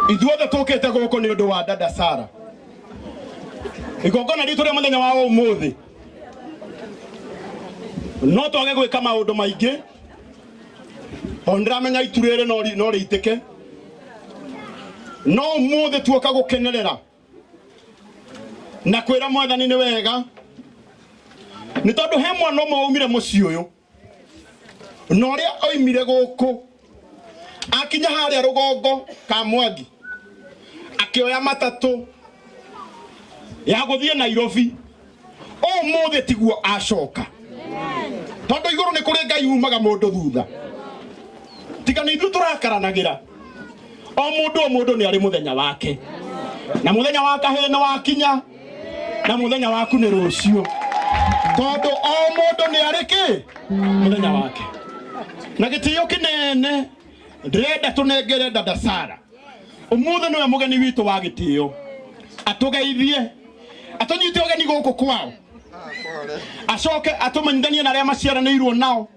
Ithuothe tũkĩte gũkũ nĩ ũndũ wa dada Sara. Igongona ritũ rĩa mũthenya wa ũmũthĩ no twage gwĩka maũndũ maingĩ tondũ ndĩramenya itu rĩrĩ no rĩitĩke, no ũmũthĩ tuoka gũkenerera na kwĩra mwathani nĩ wega, nĩ tondũ he mwana ũmwe waumire mũciĩ ũyũ na ũrĩa oimire gũkũ akinya harĩa rũgongo ka Mwangi akĩoya matatũ ya gũthiĩ Nairobi. Ũmũthĩ tiguo acoka, tondũ igũrũ nĩ kũrĩ Ngai umaga mũndũ thutha. Tiga nĩ ithuĩ tũrakaranagĩra, o mũndũ o mũndũ nĩ arĩ mũthenya wake, na mũthenya wa kahĩĩ nĩ wakinya, na mũthenya waku nĩ rũciũ, tondũ o mũndũ nĩ arĩ kĩ mũthenya wake. Na gĩtĩo kĩnene ndĩrenda tũnengere dada Sara ũmũthĩ, nĩwe mũgeni witũ wa gĩtĩo, atũgeithie, atũnyite ũgeni gũkũ kwao, acoke atũmenyithanie na arĩa maciaranĩirwo nao,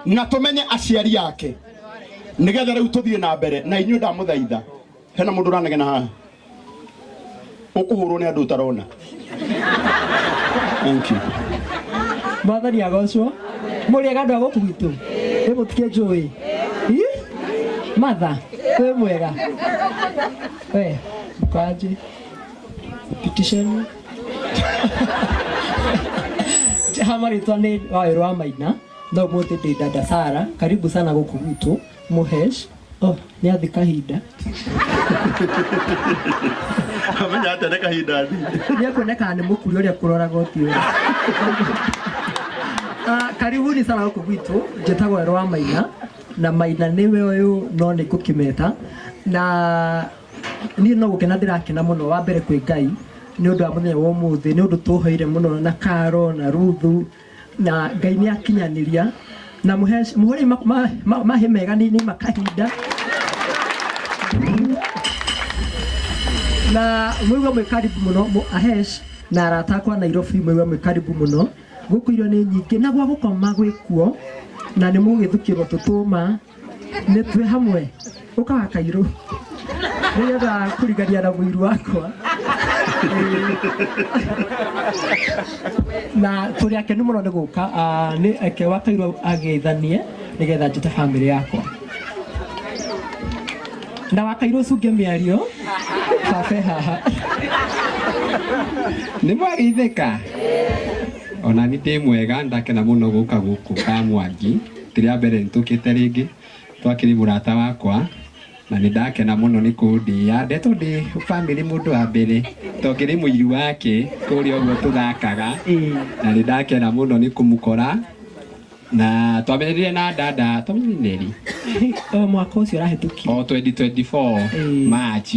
na tũmenye aciari ake, nĩgetha rĩu tũthiĩ na mbere na inyuĩ. Ndamũthaitha, hena mũndũ ũranegena haha ũkũhũrwo nĩ andũ ũtarona. Thank you. Mwathani agocwo. Mũrĩega andũ a gũkũ gwitũ? Ĩ mũtikĩnjũĩ? Ĩ matha wĩ mwega we mkanji pitisheni ha marĩtwa nĩ Wawerũ wa Maina, no ũmũthĩ ndĩ dada Sara. Karibu sana gũkũ gwitũ. Mũhesh, oh, nĩ athi kahinda. Amenya atĩa nĩ kahinda thi? Nĩ ekuonekana nĩ mũkuri ũrĩa kũroraga ũthiũ. Ah, karibuni sana gũkũ gwitũ. Njĩtagwo Werũ wa Maina, na Maina nĩwe ũyũ, no nĩ ngũkĩmeta. Na niĩ no gũkena ndĩrakena mũno, wa mbere kwĩ Ngai nĩ ũndũ wa mũthenya wa ũmũthĩ, nĩ ũndũ tũhoire mũno na Karo na Ruthu, na Ngai nĩ akinyanĩria. Na mũhũrei mahĩ mega, nĩ makahinda na mũigue mwĩ karibu mũno. Ahesh na arata akwa Nairobi, mũigue mwĩ karibu mũno gũkũ. Irio nĩ nyingĩ na gwa gũkoma gwĩ kuo, na nĩ mũgũgĩthukĩrwo tũtũma nĩ twĩ hamwe. Ũkaga kairũ nĩgetha kũrigania na mũiru wakwa. Na tũrĩ akenu mũno nĩ gũka. Ah, nĩ eke wa kairũ ageithanie nĩgetha njĩte bamĩrĩ yakwa, na wa kairũ ũcunge mĩario babe haha. Nĩ mwageithĩka? Ona ni ndĩ mwega, ndakena mũno gũka gũkũ ka Mwangi. Ti rĩa mbere, nĩtũkĩte rĩngĩ, twakĩrĩ mũrata wakwa, na nĩ ndakena mũno nĩ kũndĩa ndetwo ndĩ family mũndũ wa mbere, tondũ ngĩrĩ mũiru wake kũrĩa ũguo tũthakaga, na nĩ ndakena mũno nĩ kũmũkora. Na twamenyanire na dada, twamenyanire rĩ? O mwaka ũcio ũrahĩtũkire. O 2024. March.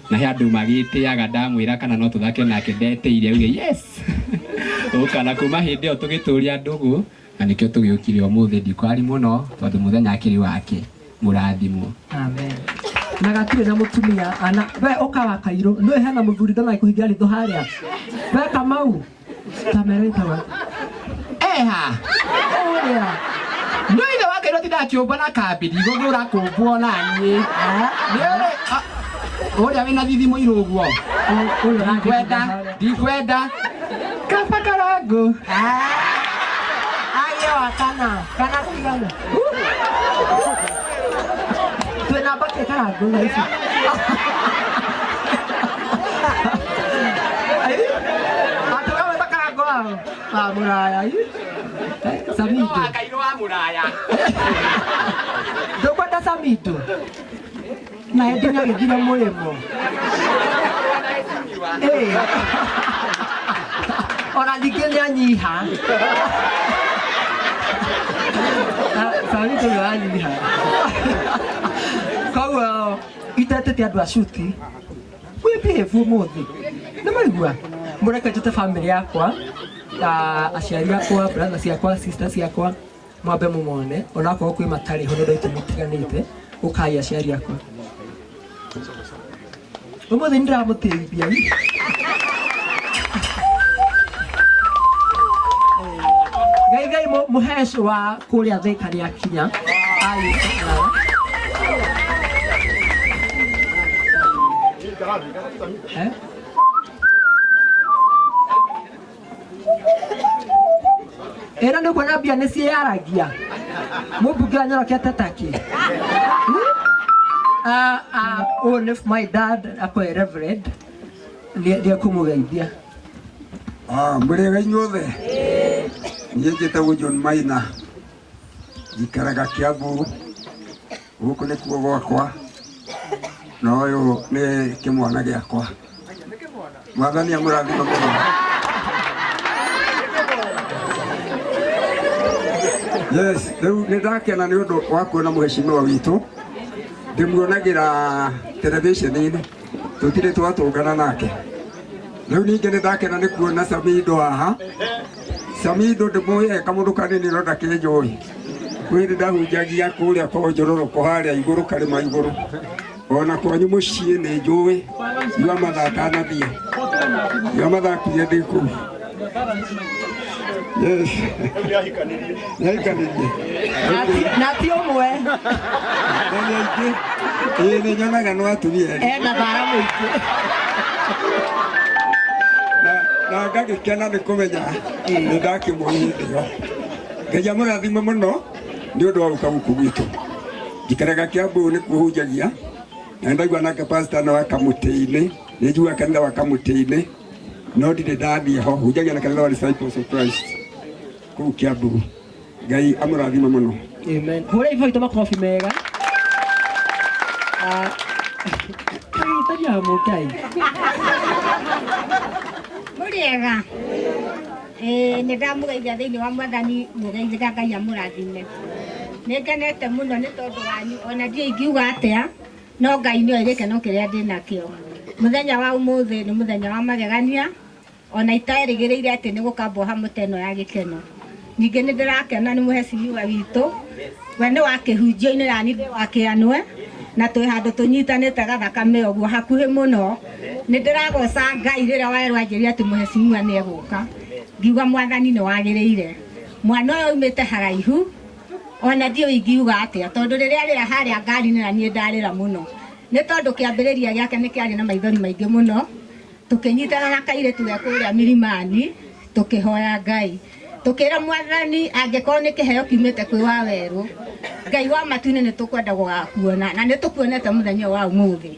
Na he andũ magĩtĩaga, ndamwĩra kana no tũthake nake, ndetĩire auge yes, ũka. Na kuma hĩndĩ ĩyo tũgĩtũria ndũgũ, na nĩkĩo tũgĩũkire ũmũthĩ. Ndikwari mũno tondũ mũthenya akĩrĩ wake mũrathimwo. Amen. Na gatirĩ na mũtumia ana we ũka wa kairũ nĩ hena mũthuri ndona kũhingira ritho harĩa we Kamau kamera ĩtagwo Eha. Ũrĩa. No ithe wake no tinda akĩũmba na kambi ndigũthũra kũmbwo na niĩ nĩ ũrĩa wĩna thithi mũirũ ũguo. Ndikwenda, ndikwenda kaba karangu. Agĩe wa kana kana cigana twĩna mbakĩ karangũ thaa ici atĩ wamwĩta karangũ wa mũraya Samido. Kairũ wa mũraya. Ndũkwenda Samido na hĩndĩ nĩ agĩthire mũrĩmo. Ĩĩ. Ona ningĩ nĩ anyiha. Ah, Samido nĩ wanyiha, koguo itetĩte andũ a cuti wĩbĩhĩbu ũmũthĩ nĩ maigua. Mũreke njĩte bamĩrĩ yakwa, ah, aciari akwa, brother ciakwa, sister ciakwa, mwambe mũmone onakorwo kwĩ matarĩ ho nĩ ũndũ wa itũmi itiganĩte. Ũkai aciari akwa, ũmũthĩ nĩ ndĩramũtĩithia. Ngai ngai mũhesh wa kũrĩa Thika nĩ akinya. Ai. Eh? Ĩra nĩ kuona mbia nĩ ciĩyaragia. Mũmbunge anyorokete takĩ. Ũyũ nĩ my dad akoe reverend nĩ ekũmũgeithia. Mũrĩega inyuothe. Niĩ njĩtagwo John Maina, njikaraga Kiambu, gũkũ nĩkuo gwakwa, na ũyũ nĩ kĩmwana gĩakwa. Mwathani amũrathime mũno. Yes, rĩu nĩ ndakena nĩ ũndũ wa kuona mũheshimiwa witũ, ndĩmuonagĩra televisheni-inĩ, tũtirĩ twatũngana nake. Rĩu ningĩ nĩ ndakena nĩ kuona Samido haha. Samido ndĩmũĩ e kamũndũ kanini no ndakĩnjũĩ. Kwĩ hĩndĩ ndahunjagia kũrĩa kwa Njororoko harĩa igũrũ karĩma igũrũ. Ona kwanyu mũciĩ nĩ njũĩ, yua mathaa atanathiĩ. Yua mathaa akuire ndĩ kũu. Yes. Nĩahikanirie. Na ti ũmwe. Nĩ aingĩ. Ĩĩ nĩ nyonaga no atumia erĩ. Ena thara mũingĩ. Na ngagĩkena nĩ kũmenya nĩ ndakĩmũĩ hĩndĩ ĩyo. Ngai amũrathime mũno nĩ ũndũ wa gũka gũkũ gwitũ. Njikaraga Kiambu nĩkuo hunjagia, na ndaigua nake pastor no wa Kamũtĩ-inĩ, nĩ njiguaga kanitha wa Kamũtĩ-inĩ, no ndirĩ ndathiĩ ho. Hunjagia na kanitha wa Disciples of Christ kũu Kiambu. Ngai amũrathime mũno. Amen. Hũra ibũ itũ makobi mega. Itaria Ngai. Mũrĩega. Nĩ ndamũgeithia thĩinĩ wa Mwathani, mũgeithĩka Ngai amũrathime. Nĩ ngenete mũno nĩ tondũ wanyu, ona ndiũĩ ingiuga atĩa, no Ngai nĩoĩ gĩkeno kĩrĩa ndĩnakĩo. Mũthenya wa ũmũthĩ nĩ mũthenya wa magegania, ona iterĩgĩrĩire atĩ nĩ gũkambwo hamwe ta ĩno ya gĩkeno. Ningĩ nĩ ndĩrakena nĩ mũhecimiwa witũ, we nĩ wa kĩhunjio-inĩ na niĩ ndĩ wa kĩanwe, na twĩ handũ tũnyitanĩte gathakame ũguo hakuhĩ mũno. Nĩ ndĩragoca Ngai rĩrĩa werwo anjĩrire atĩ mũhecimiwa nĩ egũka. Ngiuga Mwathani nĩ wagĩrĩire. Mwana ũyũ aumĩte haraihu, ona ndiũĩ ingiuga atĩa, tondũ rĩrĩa arĩra harĩa ngari-inĩ na niĩ ndarĩra mũno. Nĩ tondũ kĩambĩrĩria gĩake nĩ kĩarĩ na maithori maingĩ mũno. Tũkĩnyitana na kairĩtu ge kũrĩa Milimani, tũkĩhoya Ngai. Tũkĩra Mwathani angĩkorwo nĩ kĩheo kiumĩte kwĩ wa werũ, Ngai wa matu-inĩ nĩ tũkwenda gũgakuona, na nĩ tũkuonete mũthenya ũyũ wa ũmũthĩ.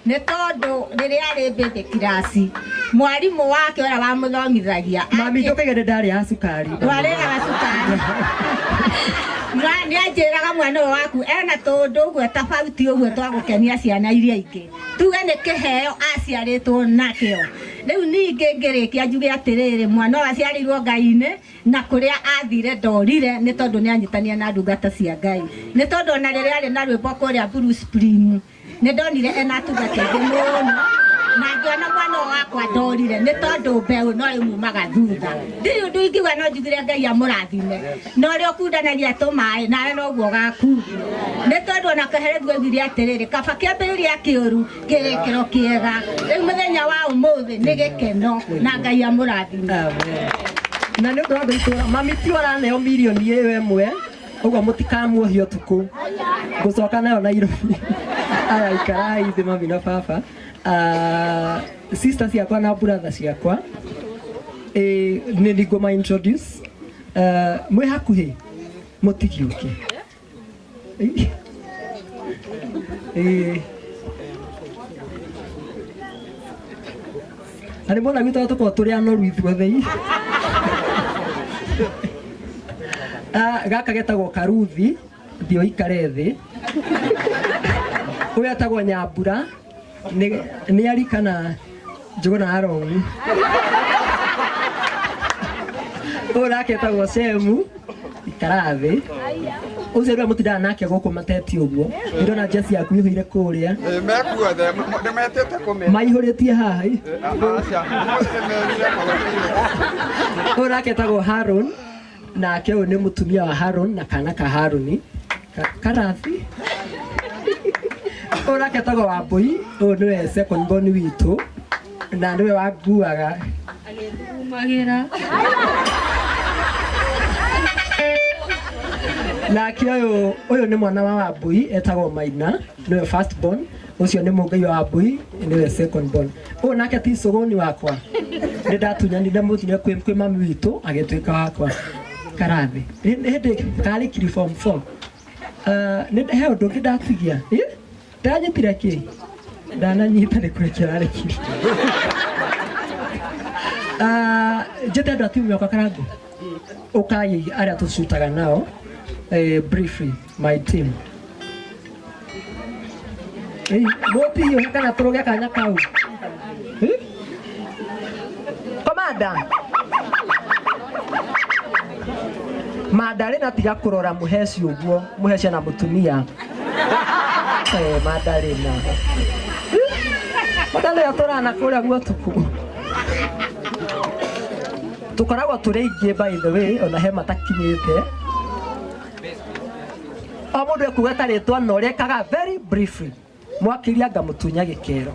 Nĩ tondũ rĩrĩa arĩ baby class, mwarimũ wake ũrĩa wamũthomithagia, Mami ndũkaige nĩ ndarĩaga cukari. Ndwarĩaga cukari. Nĩ anjĩraga mwana ũyũ waku ena tũũndũ ũguo tofauti ũguo twa gũkenia ciana iria ingĩ. Tuge nĩ kĩheo aciarĩtwo nakĩo. Rĩu ningĩ ngĩrĩkia njuge atĩrĩrĩ, mwana ũyũ aciarĩirwo Ngai-inĩ, na kũrĩa athire ndorire nĩ tondũ nĩ anyitania na ndungata cia Ngai. Nĩ tondũ ona rĩrĩa arĩ na rwĩmbo kũrĩa Blue Spring, nĩ ndonire ena atungata aingĩ mũno, na ngĩona mwana ũyũ wakwa ndorire nĩ tondũ mbeũ no ĩmumaga thutha. Ndirĩ ũndũ ingiuga no njugire Ngai amũrathime. Na ũrĩa ũkundanagia tũmaĩ nawe noguo ũgakundio. Nĩ tondũ ona Kaherethu oigire atĩrĩrĩ, kaba kĩambĩrĩria kĩũru kĩrĩkĩro kĩega. Rĩu mũthenya wa ũmũthĩ nĩ gĩkeno na Ngai amũrathime. Amen. Na nĩ ũndũ wa andũ itũra, mami ti ũraneo mirioni ĩyo ĩmwe, ũguo mũtikamuohie ũtukũ. Ngũcoka nayo Nairobi. Aya, ikarai thĩ mami na baba. Sister ciakwa na brother ciakwa, nĩ ningũma introduce. Mwĩ hakuhĩ, mũtigĩũke. Na nĩ mwona gwitũ tũkoragwo tũrĩ anoru ithuothe. Gaka getagwo Karuthi, thiĩ ũikare thĩ. Ũyũ etagwo Nyambura, nĩ ari kana Njũgũna Arongu. Ũyũ nake etagwo Shemu, ikara thĩ. Ũcio nĩwe mũtindaga nake gũkũ mateti ũguo. Ndĩrona jezi yaku ĩihũire kũrĩa. Mekuothe, nĩmetĩte kũmenya. Maihũrĩtie haha. Aca, nĩmerire kũmenya. Ũyũ nake etagwo Haron, nake ũyũ nĩ mũtumia wa Haron na kana ka Haroni. Karathi. Ũyũ nake etagwo Wambũi, ũyũ nĩwe second born witũ, na nĩwe wanguaga. Agĩthugumagĩra. Nake ũyũ nĩ mwana wa Wambũi, etagwo Maina, nĩwe first born. Ũcio nĩ mũngai wa mbui nĩwe second born. Ũyũ nake ti cũgũni wakwa. Nĩ ndatunyanire mũtumia kwĩ mami witũ agĩtuĩka wakwa. Karathi. Hĩndĩ karĩ kiri form 4. Nĩ he ũndũ ũngĩ ndatigia. Ndanyitire kĩ? Ndananyita nĩ kũrekia arekirie. Njĩte andũ a timu yakwa Karango. Ũkai arĩa tũcutaga nao. Briefly, my team. Mũtihiũhe kana tũrũge kanya kau. Komanda. Mandarĩ na tiga kũrora mũheci ũguo, mũheci na mũtumia. Mandarĩ na. Mandarĩ atũrana kũrĩa guo tukũ. Tũkoragwo tũrĩ aingĩ by the way, ona he matakinyĩte. O mũndũ ekuga ta rĩtwa na ũrĩa ekaga very briefly. Mwakiria ngamũtunya gĩkero.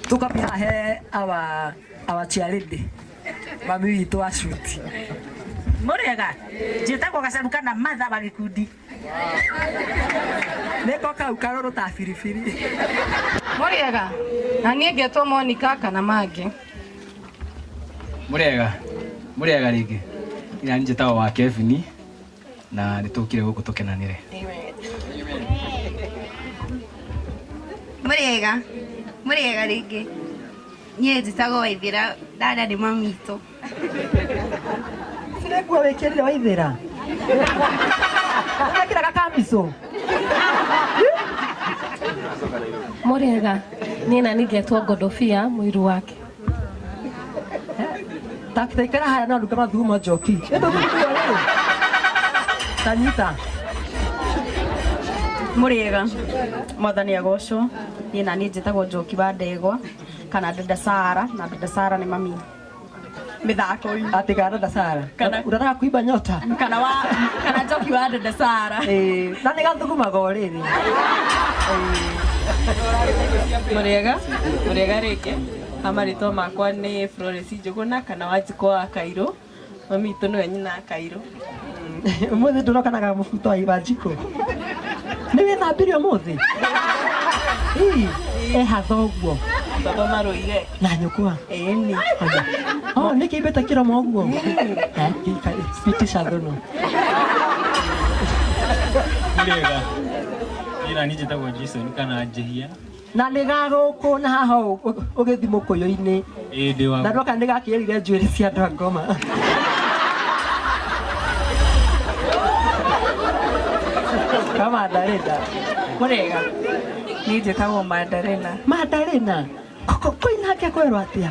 Tũkambia he our chairlady. Mami witũ wa shuti. Mũrĩega, njĩtagwo Gacaru kana Martha wa gĩkundi. Nĩko kau karũrũ ta biribiri. Mũrĩega, na niĩ ngetwo Monica kana Mangĩ. Mũrĩega, mũrĩega rĩngĩ. Ina njĩtagwo wa Kevin na nĩtũkire gũkũ tũkenanĩre. Mũrĩega, mũrĩega rĩngĩ. Niĩ njĩtagwo Waithĩra, dada nĩ mami witũ. Nĩ nguo wĩkĩrire Waithĩra? Wekĩraga kamico? Mũrĩega, niĩ na niĩ ngetwo Godofia mũiru wake. Takitaikara haya no nduka mathugumo njoki. Tanyita. Mũrĩega, mwathani agocwo. Niĩ na niĩ njĩtagwo Njoki wa Ndegwa kana Dada Sara, na Dada Sara nĩ mami mĩthako-inĩ. Atĩ kana Dada Sara. Ũrarega kuimba nyota? Kana wa kana Njoki wa Dada Sara. Na nĩ gathugumaga o rĩrĩ. Mũrĩega, mũrĩega rĩngĩ. Marĩtwa makwa nĩ Florence Njũgũna kana Wanjikũ wa Kairũ. Mami witũ nĩwe nyina wa Kairũ. Ũmũthĩ ndũrokanaga mũbuto wa Wanjikũ. Nĩ wĩthambirie ũmũthĩ? Eha thoguo. Baba marũire. Na nyũkwa? Ĩni. Oh, nĩkĩ imbĩte kĩromo ũguo? Pitisha thuno. Mũrĩega. Niĩ na niĩ njĩtagwo Jason kana Njĩhia. Na nĩ gagũkũ na haha ũgĩthiĩ mũkũyũ-inĩ. Ĩĩ ndĩ wa Na ndoka nĩ gakĩrire njuĩrĩ cia andũ a ngoma. Kama Mandarina. Mũrĩega. Niĩ njĩtagwo Mandarina. Mandarina. Kwĩna kwĩrwo atĩa?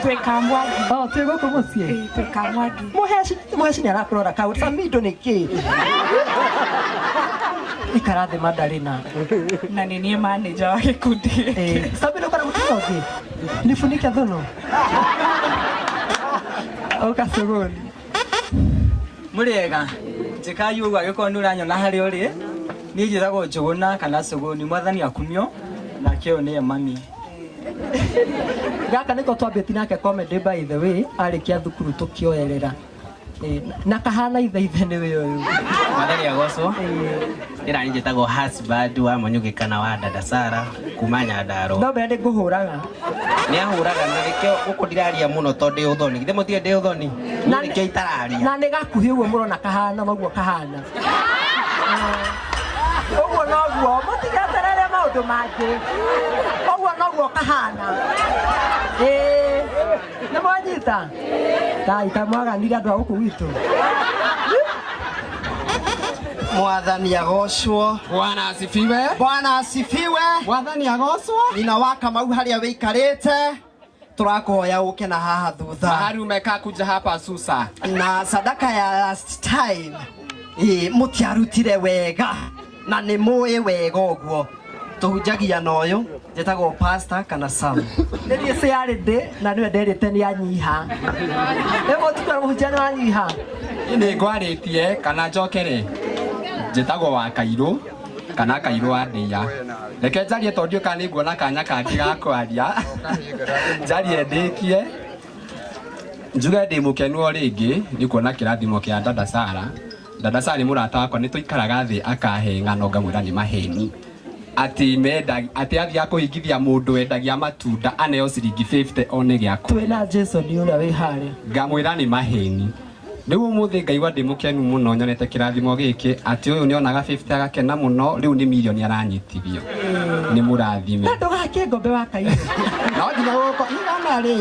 Twĩ Kamwangi. Oh, twĩ gũkũ mũciĩ? Twĩ Kamwangi. Mũheci nĩ arakũrora kau. Samido nĩ kĩ? Ikara thĩ Mandarina. Na nĩ niĩ manager wa gĩkundi gĩkĩ. Samido kana mũtumia ũngĩ? Nifunike thuno. Ũka cũgũni. Mũrĩega, njĩkai ũguo angĩkorwo nĩ ũranyona harĩa ũrĩ. Niĩ njĩtagwo Njũgũna kana Cũgũni, mwathani akumio, nake ũyũ nĩye mami. Gaka nĩko twambĩtie nake comedy by the way, arĩkia thukuru tũkĩoerera. Na kahana ithe ithe nĩwe ũyũ. Mwathani agocwo. Ĩra niĩ njĩtagwo husband wa Manyũgĩ kana wa Dada Sara kuma Nyandarua. No mbere nĩ ngũhũraga. Nĩ ahũraga na nĩkĩo gũkũ ndiraria mũno tondũ ndĩ ũthoni. Githĩ mũtirĩ ndĩ ũthoni? Niĩ nĩkĩo itararia. Na nĩ gakuhĩ ũguo mũrona kahana noguo kahana. Ũguo noguo mũtigeterere maũndũ mangĩ. Ũguo noguo kahana. Nĩ mwanyita? Kai kamwaganire andũ a gũkũ gwitũ. Mwathani agocwo. Bwana asifiwe. Bwana asifiwe. Mwathani agocwo. Nina wa Kamau harĩa wĩikarĩte tũrakuhoya ũke na haha thutha. Mahali umekaa kuja hapa Susa. Na sadaka ya last time mũtiarutire wega na nĩ mũĩ wega ũguo. Tũhunjagia na ũyũ njĩtagwo pastor kana Sam. Nĩ niĩ ciarĩ ndĩ na nĩwe nderĩte nĩ anyiha. Nĩ mũtukũ mũhunjia nĩ wanyiha. Niĩ nĩ ngwarĩtie kana njokere. Njĩtagwo wa Kairũ kana Kairũ wa Ndĩa. Reke njarie tondũ ndiũĩ kana nĩnguona kanya kangĩ ga kwaria. Njarie ndĩkie. Njuge ndĩ mũkenu o rĩngĩ nĩ kuona kĩrathimo kĩa Dada Sara. Dada Sara nĩ mũrata wakwa, nĩ tũikaraga thĩ akahe ng'ano ngamwĩra nĩ maheni. Atĩ menda atĩ athiaga kũhingithia mũndũ wendagia matunda aneo ciringi 50 one gĩa kũrĩa. Twĩna Jason ũrĩa wĩ harĩa. Ngamwĩra nĩ maheni. Rĩu ũmũthĩ ngaigua ndĩ mũkenu mũno nyonete kĩrathimo gĩkĩ atĩ ũyũ nĩonaga 50 agakena mũno, rĩu nĩ mirioni aranyitithio. Nĩ mũrathime. Na ndũgake ngombe wa kairũ. No nginya gũkũ igana rĩ.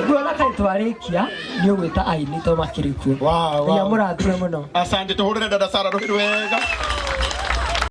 Nguona kaĩ twarĩkia nĩ ũgwĩta aini to makĩrĩ kuo. Wow, Ngai amũrathime mũno. Asante, tuhurire dada Sara rũhĩ rwega.